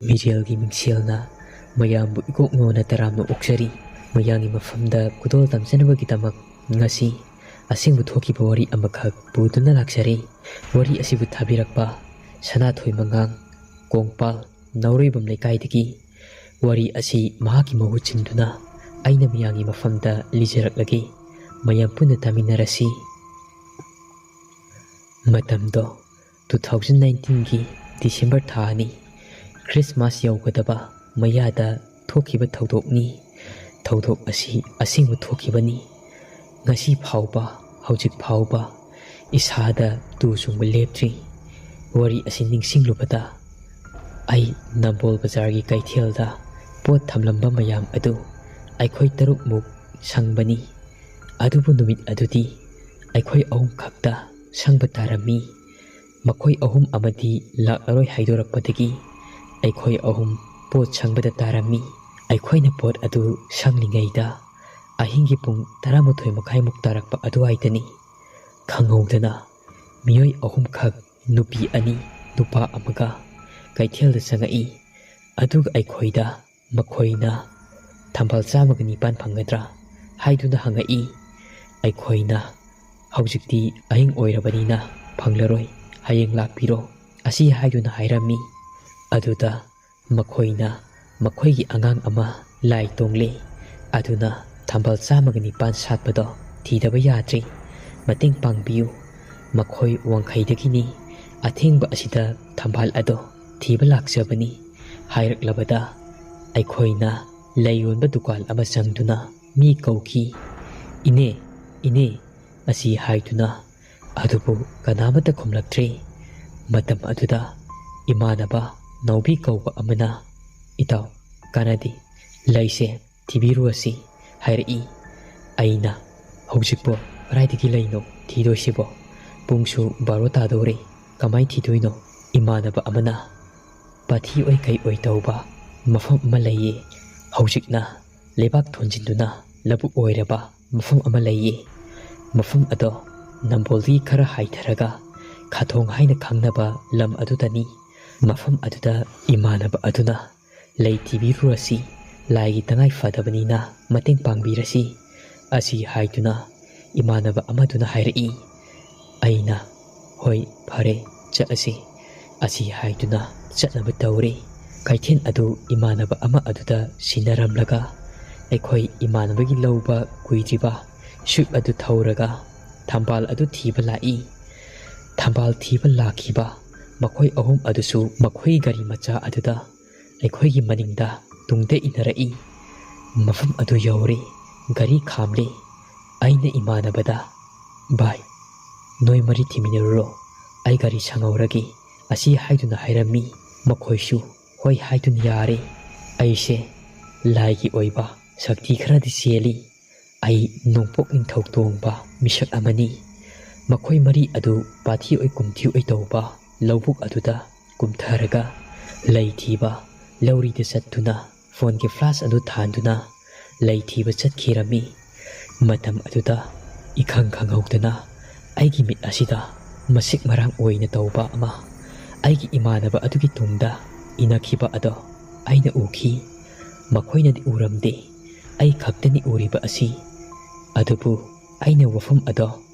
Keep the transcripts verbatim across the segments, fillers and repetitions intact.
ꯃꯤꯔꯦꯜꯒꯤ ꯃꯤꯡꯁꯦꯜꯅ ꯃꯌꯥꯝꯕꯨ ꯏꯀꯣꯛ ꯅꯣꯟꯅ ꯇꯔꯥꯝꯅ ꯑꯣꯛꯆꯔꯤ꯫ ꯃꯌꯥꯝꯒꯤ ꯃꯐꯝꯗ ꯈꯨꯗꯣꯜ ꯇꯝꯖꯅꯕꯒꯤꯗꯃꯛ ꯉꯁꯤ ꯑꯁꯦꯡꯕ ꯊꯣꯛꯈꯤꯕ ꯋꯥꯔꯤ ꯑꯃꯈꯛ ꯄꯨꯗꯨꯅ ꯂꯥꯛꯆꯔꯤ꯫ ꯋꯥꯔꯤ ꯑꯁꯤꯕꯨ ꯊꯥꯕꯤꯔꯛꯄ ꯁꯅꯥꯊꯣꯏ ꯃꯉꯥꯡ, ꯀꯣꯡꯄꯥꯜ, ꯅꯥꯎꯔꯩꯕꯝ ꯂꯩꯀꯥꯏꯗꯒꯤ꯫ ꯋꯥꯔꯤ ꯑꯁꯤ ꯃꯍꯥꯛꯀꯤ ꯃꯍꯨꯠ ꯁꯤꯟꯗꯨꯅ ꯑꯩꯅ ꯃꯌꯥꯝꯒꯤ ꯃꯐꯝꯗ ꯂꯤꯖꯔꯛꯂꯒꯦ꯫ ꯃꯌꯥꯝ ꯄꯨꯟꯅ ꯇꯥꯃꯤꯟꯅꯔꯁꯤ꯫ ꯃꯇꯝꯗꯣ two thousand nineteenꯒꯤ December ꯊꯥꯅꯤ꯫ Christmas ꯌꯧꯒꯗꯕ ꯃꯌꯥꯗ ꯊꯣꯛꯈꯤꯕ ꯊꯧꯗꯣꯛꯅꯤ꯫ ꯊꯧꯗꯣꯛ ꯑꯁꯤ ꯑꯁꯦꯡꯕ ꯊꯣꯛꯈꯤꯕꯅꯤ꯫ ꯉꯁꯤ ꯐꯥꯎꯕ, ꯍꯧꯖꯤꯛ ꯐꯥꯎꯕ ꯏꯁꯥꯗ ꯇꯨ ꯆꯨꯡꯕ ꯂꯦꯞꯇ꯭ꯔꯤ꯫ ꯋꯥꯔꯤ ꯑꯁꯤ ꯅꯤꯡꯁꯤꯡꯂꯨꯕꯗ ꯑꯩ ꯅꯝꯕꯣꯜ ꯕꯖꯥꯔꯒꯤ ꯀꯩꯊꯦꯜꯗ ꯄꯣꯠ ꯊꯝꯂꯝꯕ ꯃꯌꯥꯝ ꯑꯗꯨ ꯑꯩꯈꯣꯏ ꯇꯔꯨꯛꯃꯨꯛ ꯁꯪꯕꯅꯤ꯫ ꯑꯗꯨꯕꯨ ꯅꯨꯃꯤꯠ ꯑꯗꯨꯗꯤ ꯑꯩꯈꯣꯏ ꯑꯍꯨꯝ ꯈꯛꯇ ꯁꯪꯕ ꯇꯥꯔꯝꯃꯤ꯫ ꯃꯈꯣꯏ ꯑꯍꯨꯝ ꯑꯃꯗꯤ ꯂꯥꯛꯂꯔꯣꯏ ꯍꯥꯏꯗꯣꯔꯛꯄꯗꯒꯤ ꯑꯩꯈꯣꯏ ꯑꯍꯨꯝ ꯄꯣꯠ ꯁꯪꯕꯗ ꯇꯥꯔꯝꯃꯤ꯫ ꯑꯩꯈꯣꯏꯅ ꯄꯣꯠ ꯑꯗꯨ ꯁꯪꯂꯤꯉꯩꯗ ꯑꯍꯤꯡꯒꯤ ꯄꯨꯡ ꯇꯔꯥꯃꯥꯊꯣꯏ ꯃꯈꯥꯏꯃꯨꯛ ꯇꯥꯔꯛꯄ ꯑꯗꯨꯋꯥꯏꯗꯅꯤ꯫ ꯈꯪꯍꯧꯗꯅ ꯃꯤꯑꯣꯏ ꯑꯍꯨꯝꯈꯛ, ꯅꯨꯄꯤ ꯑꯅꯤ, ꯅꯨꯄꯥ ꯑꯃꯒ ꯀꯩꯊꯦꯜꯗ ꯆꯪꯉꯛꯏ꯫ ꯑꯗꯨꯒ ꯑꯩꯈꯣꯏꯗ ꯃꯈꯣꯏꯅ "ꯊꯝꯕꯥꯜ ꯆꯥꯝꯃꯒ ꯅꯤꯄꯥꯟ ꯐꯪꯒꯗ꯭ꯔꯥ?" ꯍꯥꯏꯗꯨꯅ ꯍꯪꯉꯛꯏ꯫ ꯑꯩꯈꯣꯏꯅ "ꯍꯧꯖꯤꯛꯇꯤ ꯑꯍꯤꯡ ꯑꯣꯏꯔꯕꯅꯤꯅ ꯐꯪꯂꯔꯣꯏ, ꯍꯌꯦꯡ ꯂꯥꯛꯄꯤꯔꯣ" ꯑꯁꯤ ꯍꯥꯏꯗꯨꯅ ꯍꯥꯏꯔꯝꯃꯤ꯫ ꯑꯗꯨꯗ ꯃꯈꯣꯏꯅ ꯃꯈꯣꯏꯒꯤ ꯑꯉꯥꯡ ꯑꯃ ꯂꯥꯏ ꯇꯣꯡꯂꯦ, ꯑꯗꯨꯅ ꯊꯝꯕꯥꯜ ꯆꯥꯝꯃꯒ ꯅꯤꯄꯥꯟ ꯁꯥꯠꯄꯗꯣ ꯊꯤꯗꯕ ꯌꯥꯗ꯭ꯔꯦ, ꯃꯇꯦꯡ ꯄꯥꯡꯕꯤꯌꯨ, ꯃꯈꯣꯏ ꯋꯥꯡꯈꯩꯗꯒꯤꯅꯤ, ꯑꯊꯦꯡꯕ ꯑꯁꯤꯗ ꯊꯝꯕꯥꯜ ꯑꯗꯣ ꯊꯤꯕ ꯂꯥꯛꯆꯕꯅꯤ" ꯍꯥꯏꯔꯛꯂꯕꯗ ꯑꯩꯈꯣꯏꯅ ꯂꯩ ꯌꯣꯟꯕ ꯗꯨꯀꯥꯟ ꯑꯃ ꯆꯪꯗꯨꯅ ꯃꯤ ꯀꯧꯈꯤ꯫ "ꯏꯅꯦ, ꯏꯅꯦ" ꯑꯁꯤ ꯍꯥꯏꯗꯨꯅ, ꯑꯗꯨꯕꯨ ꯀꯅꯥꯃꯠꯇ ꯈꯨꯝꯂꯛꯇ꯭ꯔꯦ꯫ ꯃꯇꯝ ꯑꯗꯨꯗ ꯏꯃꯥꯟꯅꯕ ꯅꯥꯎꯕꯤ ꯀꯧꯕ ꯑꯃꯅ, "ꯏꯇꯥꯎ, ꯀꯥꯟꯅꯗꯦ, ꯂꯩꯁꯦ ꯊꯤꯕꯤꯔꯨꯔꯁꯤ" ꯍꯥꯏꯔꯛꯏ꯫ ꯑꯩꯅ, "ꯍꯧꯖꯤꯛꯄꯣ ꯀꯗꯥꯏꯗꯒꯤ ꯂꯩꯅꯣ ꯊꯤꯗꯣꯏꯁꯤꯕꯣ? ꯄꯨꯡꯁꯨ ꯕꯥꯔꯣ ꯇꯥꯗꯧꯔꯦ, ꯀꯃꯥꯏ ꯊꯤꯗꯣꯏꯅꯣ?" ꯏꯃꯥꯟꯅꯕ ꯑꯃꯅ, "ꯄꯥꯊꯤ ꯑꯣꯏ ꯀꯩ ꯑꯣꯏ ꯇꯧꯕ ꯃꯐꯝ ꯑꯃ ꯂꯩꯌꯦ, ꯍꯧꯖꯤꯛꯅ ꯂꯩꯕꯥꯛ ꯊꯣꯟꯖꯤꯟꯗꯨꯅ ꯂꯧꯕꯨꯛ ꯑꯣꯏꯔꯕ ꯃꯐꯝ ꯑꯃ ꯂꯩꯌꯦ꯫ ꯃꯐꯝ ꯑꯗꯣ ꯅꯝꯕꯣꯜꯗꯒꯤ ꯈꯔ ꯍꯥꯏꯊꯔꯒ ꯈꯥꯊꯣꯡ ꯍꯥꯏꯅ ꯈꯪꯅꯕ ꯂꯝ ꯑꯗꯨꯗꯅꯤ꯫ ꯃꯐꯝ ꯑꯗꯨꯗ ꯏꯃꯥꯟꯅꯕ ꯑꯗꯨꯅ, "ꯂꯩ ꯊꯤꯕꯤꯔꯨꯔꯁꯤ, ꯂꯥꯏꯒꯤ ꯇꯉꯥꯏ ꯐꯗꯕꯅꯤꯅ ꯃꯇꯦꯡ ꯄꯥꯡꯕꯤꯔꯁꯤ" ꯑꯁꯤ ꯍꯥꯏꯗꯨꯅ ꯏꯃꯥꯟꯅꯕ ꯑꯃꯗꯨꯅ ꯍꯥꯏꯔꯛꯏ꯫ ꯑꯩꯅ, "ꯍꯣꯏ, ꯐꯔꯦ, ꯆꯠꯂꯁꯤ" ꯑꯁꯤ ꯍꯥꯏꯗꯨꯅ ꯆꯠꯅꯕ ꯇꯧꯔꯦ꯫ ꯀꯩꯊꯦꯜ ꯑꯗꯨ ꯏꯃꯥꯟꯅꯕ ꯑꯃ ꯑꯗꯨꯗ ꯁꯤꯟꯅꯔꯝꯂꯒ, ꯑꯩꯈꯣꯏ ꯏꯃꯥꯟꯅꯕꯒꯤ ꯂꯧꯕ ꯀꯨꯏꯗ꯭ꯔꯤꯕ ꯁ꯭ꯋꯤꯞ ꯑꯗꯨ ꯊꯧꯔꯒ ꯊꯝꯕꯥꯜ ꯑꯗꯨ ꯊꯤꯕ ꯂꯥꯛꯏ꯫ ꯊꯝꯕꯥꯜ ꯊꯤꯕ ꯂꯥꯛꯈꯤꯕ ꯃꯈꯣꯏ ꯑꯍꯨꯝ ꯑꯗꯨꯁꯨ ꯃꯈꯣꯏ ꯒꯥꯔꯤ ꯃꯆꯥ ꯑꯗꯨꯗ ꯑꯩꯈꯣꯏꯒꯤ ꯃꯅꯤꯡꯗ ꯇꯨꯡꯗ ꯏꯟꯅꯔꯛꯏ꯫ ꯃꯐꯝ ꯑꯗꯨ ꯌꯧꯔꯦ꯫ ꯒꯥꯔꯤ ꯈꯥꯝꯂꯦ꯫ ꯑꯩꯅ ꯏꯃꯥꯟꯅꯕꯗ, "ꯚꯥꯏ, ꯅꯣꯏ ꯃꯔꯤ ꯊꯤꯃꯤꯟꯅꯔꯨꯔꯣ, ꯑꯩ ꯒꯥꯔꯤ ꯁꯪꯍꯧꯔꯒꯦ" ꯑꯁꯤ ꯍꯥꯏꯗꯨꯅ ꯍꯥꯏꯔꯝꯃꯤ꯫ ꯃꯈꯣꯏꯁꯨ ꯍꯣꯏ ꯍꯥꯏꯗꯨꯅ ꯌꯥꯔꯦ꯫ ꯑꯩꯁꯦ ꯂꯥꯏꯒꯤ ꯑꯣꯏꯕ ꯁꯛꯇꯤ ꯈꯔꯗꯤ ꯆꯦꯜꯂꯤ꯫ ꯑꯩ ꯅꯣꯡꯄꯣꯛ ꯅꯤꯡꯊꯧ ꯇꯣꯡꯕ ꯃꯤꯁꯛ ꯑꯃꯅꯤ꯫ ꯃꯈꯣꯏ ꯃꯔꯤ ꯑꯗꯨ ꯄꯥꯊꯤ ꯑꯣꯏ ꯀꯨꯝꯊꯤ ꯑꯣꯏ ꯇꯧꯕ ꯂꯧꯕꯨꯛ ꯑꯗꯨꯗ ꯀꯨꯝꯊꯔꯒ ꯂꯩ ꯊꯤꯕ ꯂꯧꯔꯤꯗ ꯆꯠꯇꯨꯅ ꯐꯣꯟꯒꯤ ꯐ꯭ꯂꯥꯁ ꯑꯗꯨ ꯊꯥꯟꯗꯨꯅ ꯂꯩ ꯊꯤꯕ ꯆꯠꯈꯤꯔꯝꯃꯤ꯫ ꯃꯇꯝ ꯑꯗꯨꯗ ꯏꯈꯪ ꯈꯪꯍꯧꯗꯅ ꯑꯩꯒꯤ ꯃꯤꯠ ꯑꯁꯤꯗ ꯃꯁꯤꯛ ꯃꯔꯥꯡ ꯑꯣꯏꯅ ꯇꯧꯕ ꯑꯃ ꯑꯩꯒꯤ ꯏꯃꯥꯟꯅꯕ ꯑꯗꯨꯒꯤ ꯇꯨꯡꯗ ꯏꯅꯈꯤꯕ ꯑꯗꯣ ꯑꯩꯅ ꯎꯈꯤ꯫ ꯃꯈꯣꯏꯅꯗꯤ ꯎꯔꯝꯗꯦ, ꯑꯩ ꯈꯛꯇꯅꯤ ꯎꯔꯤꯕ ꯑꯁꯤ꯫ ꯑꯗꯨꯕꯨ ꯑꯩꯅ ꯋꯥꯐꯝ ꯑꯗꯣ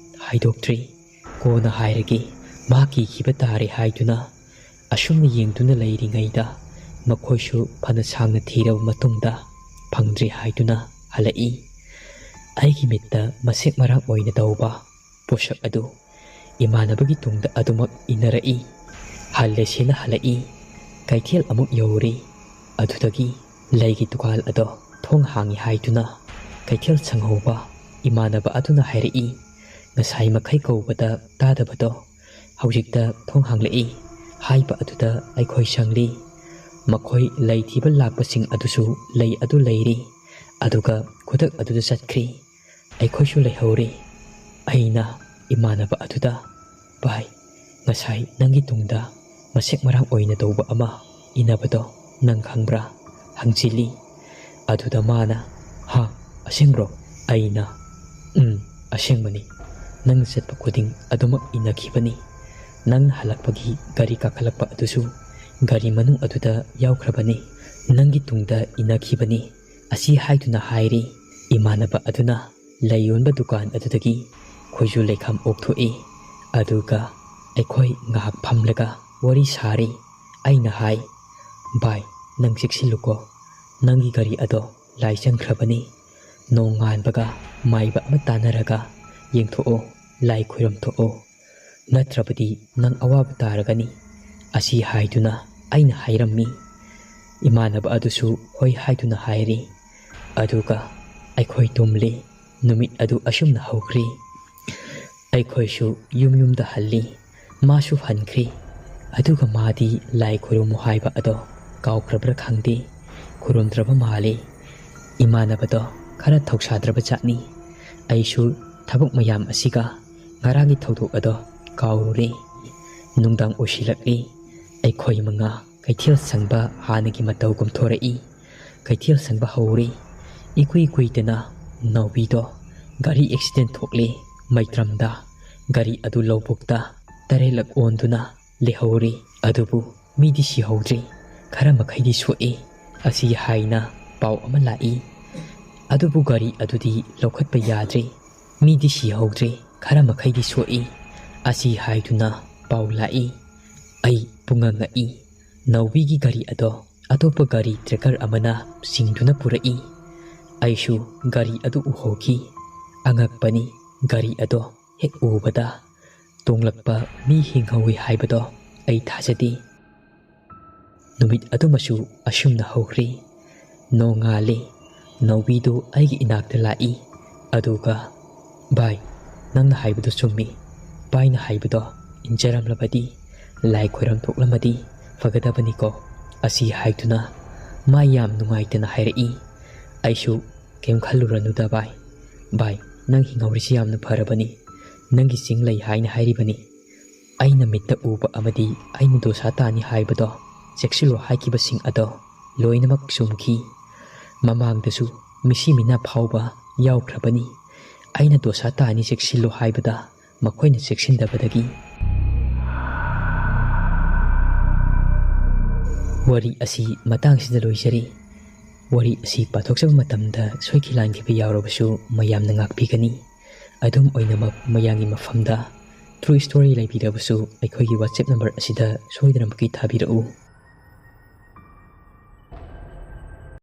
ꯍꯥꯏꯗꯣꯛꯇ꯭ꯔꯤ꯫ ꯀꯣꯟꯅ ꯍꯥꯏꯔꯒꯦ, ꯃꯥ ꯀꯤꯈꯤꯕ ꯇꯥꯔꯦ ꯍꯥꯏꯗꯨꯅ ꯑꯁꯨꯝꯅ ꯌꯦꯡꯗꯨꯅ ꯂꯩꯔꯤꯉꯩꯗ ꯃꯈꯣꯏꯁꯨ ꯐꯅ ꯁꯥꯡꯅ ꯊꯤꯔꯕ ꯃꯇꯨꯡꯗ ꯐꯪꯗ꯭ꯔꯦ ꯍꯥꯏꯗꯨꯅ ꯍꯜꯂꯛꯏ꯫ ꯑꯩꯒꯤ ꯃꯤꯠꯇ ꯃꯁꯦꯛ ꯃꯔꯥꯡ ꯑꯣꯏꯅ ꯇꯧꯕ ꯄꯣꯠꯁꯛ ꯑꯗꯨ ꯏꯃꯥꯟꯅꯕꯒꯤ ꯇꯨꯡꯗ ꯑꯗꯨꯃꯛ ꯏꯟꯅꯔꯛꯏ꯫ ꯍꯜꯂꯦꯁꯦꯅ ꯍꯜꯂꯛꯏ꯫ ꯀꯩꯊꯦꯜ ꯑꯃꯨꯛ ꯌꯧꯔꯦ꯫ ꯑꯗꯨꯗꯒꯤ ꯂꯩꯒꯤ ꯗꯨꯀꯥꯟ ꯑꯗꯣ ꯊꯣꯡ ꯍꯥꯡꯉꯤ ꯍꯥꯏꯗꯨꯅ ꯀꯩꯊꯦꯜ ꯁꯪꯍꯧꯕ ꯏꯃꯥꯟꯅꯕ ꯑꯗꯨꯅ ꯍꯥꯏꯔꯛꯏ꯫ ꯉꯁꯥꯏ ꯃꯈꯩ ꯀꯧꯕꯗ ꯇꯥꯗꯕꯗꯣ ꯍꯧꯖꯤꯛꯇ ꯊꯣꯡ ꯍꯥꯡꯂꯛꯏ꯫ ꯍꯥꯏꯕ ꯑꯗꯨꯗ ꯑꯩꯈꯣꯏ ꯆꯪꯂꯤ꯫ ꯃꯈꯣꯏ ꯂꯩ ꯊꯤꯕ ꯂꯥꯛꯄꯁꯤꯡ ꯑꯗꯨꯁꯨ ꯂꯩ ꯑꯗꯨ ꯂꯩꯔꯤ꯫ ꯑꯗꯨꯒ ꯈꯨꯗꯛ ꯑꯗꯨꯗ ꯆꯠꯈ꯭ꯔꯤ꯫ ꯑꯩꯈꯣꯏꯁꯨ ꯂꯩꯍꯧꯔꯤ꯫ ꯑꯩꯅ ꯏꯃꯥꯟꯅꯕ ꯑꯗꯨꯗ, "ꯚꯥꯏ, ꯉꯁꯥꯏ ꯅꯪꯒꯤ ꯇꯨꯡꯗ ꯃꯁꯦꯛ ꯃꯔꯥꯡ ꯑꯣꯏꯅ ꯇꯧꯕ ꯑꯃ ꯏꯟꯅꯕꯗꯣ ꯅꯪ ꯈꯪꯕ꯭ꯔꯥ?" ꯍꯪꯖꯤꯜꯂꯤ꯫ ꯑꯗꯨꯗ ꯃꯥꯅ, "ꯍꯥ, ꯑꯁꯦꯡꯕ꯭ꯔꯣ?" ꯑꯩꯅ, "ꯎꯝ, ꯑꯁꯦꯡꯕꯅꯤ꯫ ꯅꯪ ꯆꯠꯄ ꯈꯨꯗꯤꯡ ꯑꯗꯨꯃꯛ ꯏꯟꯅꯈꯤꯕꯅꯤ꯫ ꯅꯪ ꯍꯜꯂꯛꯄꯒꯤ ꯒꯥꯔꯤ ꯀꯥꯈꯠꯂꯛꯄ ꯑꯗꯨꯁꯨ ꯒꯥꯔꯤ ꯃꯅꯨꯡ ꯑꯗꯨꯗ ꯌꯥꯎꯈ꯭ꯔꯕꯅꯤ꯫ ꯅꯪꯒꯤ ꯇꯨꯡꯗ ꯏꯟꯅꯈꯤꯕꯅꯤ꯫ ꯑꯁꯤ ꯍꯥꯏꯗꯨꯅ ꯍꯥꯏꯔꯤ꯫ ꯏꯃꯥꯟꯅꯕ ꯑꯗꯨꯅ ꯂꯩ ꯌꯣꯟꯕ ꯗꯨꯀꯥꯟ ꯑꯗꯨꯗꯒꯤ ꯈꯣꯏꯖꯨ ꯂꯩꯈꯥꯝ ꯑꯣꯛꯊꯣꯛꯏ꯫ ꯑꯗꯨꯒ ꯑꯩꯈꯣꯏ ꯉꯥꯏꯍꯥꯛ ꯐꯝꯂꯒ ꯋꯥꯔꯤ ꯁꯥꯔꯤ꯫ ꯑꯩꯅ ꯍꯥꯏ, "ꯚꯥꯏ, ꯅꯪ ꯆꯦꯛꯁꯤꯜꯂꯨꯀꯣ꯫ ꯅꯪꯒꯤ ꯒꯥꯔꯤ ꯑꯗꯣ ꯂꯥꯏ ꯆꯪꯈ꯭ꯔꯕꯅꯤ꯫ ꯅꯣꯡꯉꯥꯟꯕꯒ ꯃꯥꯏꯕ ꯑꯃ ꯇꯥꯟꯅꯔꯒ ꯌꯦꯡꯊꯣꯛꯑꯣ, ꯂꯥꯏ ꯈꯣꯏꯔꯝ ꯊꯣꯛꯑꯣ꯫ ꯅꯠꯇ꯭ꯔꯕꯗꯤ ꯅꯪ ꯑꯋꯥꯕ ꯇꯥꯔꯒꯅꯤ"꯫ ꯑꯁꯤ ꯍꯥꯏꯗꯨꯅ ꯑꯩꯅ ꯍꯥꯏꯔꯝꯃꯤ꯫ ꯏꯃꯥꯟꯅꯕ ꯑꯗꯨꯁꯨ ꯍꯣꯏ ꯍꯥꯏꯗꯨꯅ ꯍꯥꯏꯔꯤ꯫ ꯑꯗꯨꯒ ꯑꯩꯈꯣꯏ ꯇꯨꯝꯂꯤ꯫ ꯅꯨꯃꯤꯠ ꯑꯗꯨ ꯑꯁꯨꯝꯅ ꯍꯧꯈ꯭ꯔꯤ꯫ ꯑꯩꯈꯣꯏꯁꯨ ꯌꯨꯝ ꯌꯨꯝꯗ ꯍꯜꯂꯤ꯫ ꯃꯥꯁꯨ ꯍꯟꯈ꯭ꯔꯦ꯫ ꯑꯗꯨꯒ ꯃꯥꯗꯤ ꯂꯥꯏ ꯈꯨꯔꯨꯝꯃꯨ ꯍꯥꯏꯕ ꯑꯗꯣ ꯀꯥꯎꯈ꯭ꯔꯕ꯭ꯔꯥ ꯈꯪꯗꯦ, ꯈꯨꯔꯨꯝꯗ꯭ꯔꯕ ꯃꯥꯜꯂꯤ꯫ ꯏꯃꯥꯟꯅꯕꯗꯣ ꯈꯔ ꯊꯧꯁꯥꯗ꯭ꯔꯕ ꯖꯥꯠꯅꯤ꯫ ꯑꯩꯁꯨ ꯊꯕꯛ ꯃꯌꯥꯝ ꯑꯁꯤꯒ ꯉꯔꯥꯡꯒꯤ ꯊꯧꯗꯣꯛ ꯑꯗꯣ ꯀꯥꯎꯔꯨꯔꯦ꯫ ꯅꯨꯡꯗꯥꯡ ꯑꯣꯏꯁꯤꯜꯂꯛꯂꯤ꯫ ꯑꯩꯈꯣꯏ ꯃꯉꯥ ꯀꯩꯊꯦꯜ ꯁꯪꯕ ꯍꯥꯟꯅꯒꯤ ꯃꯇꯧꯒꯨꯝ ꯊꯣꯔꯛꯏ꯫ ꯀꯩꯊꯦꯜ ꯁꯪꯕ ꯍꯧꯔꯦ꯫ ꯏꯀꯨꯏ ꯀꯨꯏꯗꯅ ꯅꯥꯎꯕꯤꯗꯣ ꯒꯥꯔꯤ ꯑꯦꯛꯁꯤꯗꯦꯟ ꯊꯣꯛꯂꯦ꯫ ꯃꯩꯇ꯭ꯔꯝꯗ ꯒꯥꯔꯤ ꯑꯗꯨ ꯂꯧꯕꯨꯛꯇ ꯇꯔꯦꯠꯂꯛ ꯑꯣꯟꯗꯨꯅ ꯂꯩꯍꯧꯔꯦ꯫ ꯑꯗꯨꯕꯨ ꯃꯤꯗꯤ ꯁꯤꯍꯧꯗ꯭ꯔꯦ꯫ ꯈꯔ ꯃꯈꯩꯗꯤ ꯁꯣꯛꯏ꯫ ꯑꯁꯤ ꯍꯥꯏꯅ ꯄꯥꯎ ꯑꯃ ꯂꯥꯛꯏ꯫ ꯑꯗꯨꯕꯨ ꯒꯥꯔꯤ ꯑꯗꯨꯗꯤ ꯂꯧꯈꯠꯄ ꯌꯥꯗ꯭ꯔꯦ꯫ ꯃꯤꯗꯤ ꯁꯤꯍꯧꯗ꯭ꯔꯦ꯫ ꯈꯔ ꯃꯈꯩꯗꯤ ꯁꯣꯛꯏ꯫ ꯑꯁꯤ ꯍꯥꯏꯗꯨꯅ ꯄꯥꯎ ꯂꯥꯛꯏ꯫ ꯑꯩ ꯄꯨꯡꯉꯛ ꯉꯛꯏ꯫ ꯅꯥꯎꯕꯤꯒꯤ ꯒꯥꯔꯤ ꯑꯗꯣ ꯑꯇꯣꯞꯄ ꯒꯥꯔꯤ ꯇ꯭ꯔꯦꯀꯔ ꯑꯃꯅ ꯆꯤꯡꯗꯨꯅ ꯄꯨꯔꯛꯏ꯫ ꯑꯩꯁꯨ ꯒꯥꯔꯤ ꯑꯗꯨ ꯎꯍꯧꯈꯤ꯫ ꯑꯉꯛꯄꯅꯤ, ꯒꯥꯔꯤ ꯑꯗꯣ ꯍꯦꯛ ꯎꯕꯗ ꯇꯣꯡꯂꯛꯄ ꯃꯤ ꯍꯤꯡꯍꯧꯏ ꯍꯥꯏꯕꯗꯣ ꯑꯩ ꯊꯥꯖꯗꯦ꯫ ꯅꯨꯃꯤꯠ ꯑꯗꯨꯃꯁꯨ ꯑꯁꯨꯝꯅ ꯍꯧꯈ꯭ꯔꯦ꯫ ꯅꯣꯡꯉꯥꯜꯂꯦ꯫ ꯅꯥꯎꯕꯤꯗꯨ ꯑꯩꯒꯤ ꯏꯅꯥꯛꯇ ꯂꯥꯛꯏ꯫ ꯑꯗꯨꯒ, "ꯚꯥꯏ, ꯅꯪꯅ ꯍꯥꯏꯕꯗꯨ ꯆꯨꯝꯃꯤ꯫ ꯚꯥꯏꯅ ꯍꯥꯏꯕꯗꯣ ꯏꯟꯖꯔꯝꯂꯕꯗꯤ, ꯂꯥꯏ ꯈꯣꯏꯔꯝ ꯊꯣꯛꯂꯝꯃꯗꯤ ꯐꯒꯗꯕꯅꯤꯀꯣ?" ꯑꯁꯤ ꯍꯥꯏꯗꯨꯅ ꯃꯥ ꯌꯥꯝ ꯅꯨꯡꯉꯥꯏꯇꯅ ꯍꯥꯏꯔꯛꯏ꯫ ꯑꯩꯁꯨ, "ꯀꯩꯝ ꯈꯜꯂꯨꯔꯅꯨꯗ ꯚꯥꯏ꯫ ꯚꯥꯏ, ꯅꯪ ꯍꯤꯡꯍꯧꯔꯤꯁꯤ ꯌꯥꯝꯅ ꯐꯔꯕꯅꯤ꯫ ꯅꯪꯒꯤ ꯆꯤꯡ ꯂꯩ ꯍꯥꯏꯅ ꯍꯥꯏꯔꯤꯕꯅꯤ꯫ ꯑꯩꯅ ꯃꯤꯠꯇ ꯎꯕ ꯑꯃꯗꯤ ꯑꯩꯅ ꯗꯣꯁꯥ ꯇꯥꯅꯤ ꯍꯥꯏꯕꯗꯣ, ꯆꯦꯛꯁꯤꯜꯂꯣ ꯍꯥꯏꯈꯤꯕꯁꯤꯡ ꯑꯗꯣ ꯂꯣꯏꯅꯃꯛ ꯆꯨꯝꯈꯤ꯫ ꯃꯃꯥꯡꯗꯁꯨ ꯃꯤꯁꯤ ꯃꯤꯅꯥ ꯐꯥꯎꯕ ꯌꯥꯎꯈ꯭ꯔꯕꯅꯤ꯫ ꯑꯩꯅ ꯗꯣꯁꯥ ꯇꯥꯅꯤ ꯆꯦꯛꯁꯤꯜꯂꯣ ꯍꯥꯏꯕꯗ ꯃꯈꯣꯏꯅ ꯆꯦꯛꯁꯤꯟꯗꯕꯗꯒꯤ" ꯋꯥꯔꯤ ꯑꯁꯤ ꯃꯇꯥꯡꯁꯤꯗ ꯂꯣꯏꯖꯔꯤ꯫ ꯋꯥꯔꯤ ꯑꯁꯤ ꯄꯥꯊꯣꯛꯆꯕ ꯃꯇꯝꯗ ꯁꯣꯏꯈꯤ ꯂꯥꯟꯈꯤꯕ ꯌꯥꯎꯔꯕꯁꯨ ꯃꯌꯥꯝꯅ ꯉꯥꯛꯄꯤꯒꯅꯤ꯫ ꯑꯗꯨꯝ ꯑꯣꯏꯅꯃꯛ, ꯃꯌꯥꯝꯒꯤ ꯃꯐꯝꯗ true story ꯂꯩꯕꯤꯔꯕꯁꯨ ꯑꯩꯈꯣꯏꯒꯤ WhatsApp number ꯑꯁꯤꯗ ꯁꯣꯏꯗꯅꯃꯛꯀꯤ ꯊꯥꯕꯤꯔꯛꯎ꯫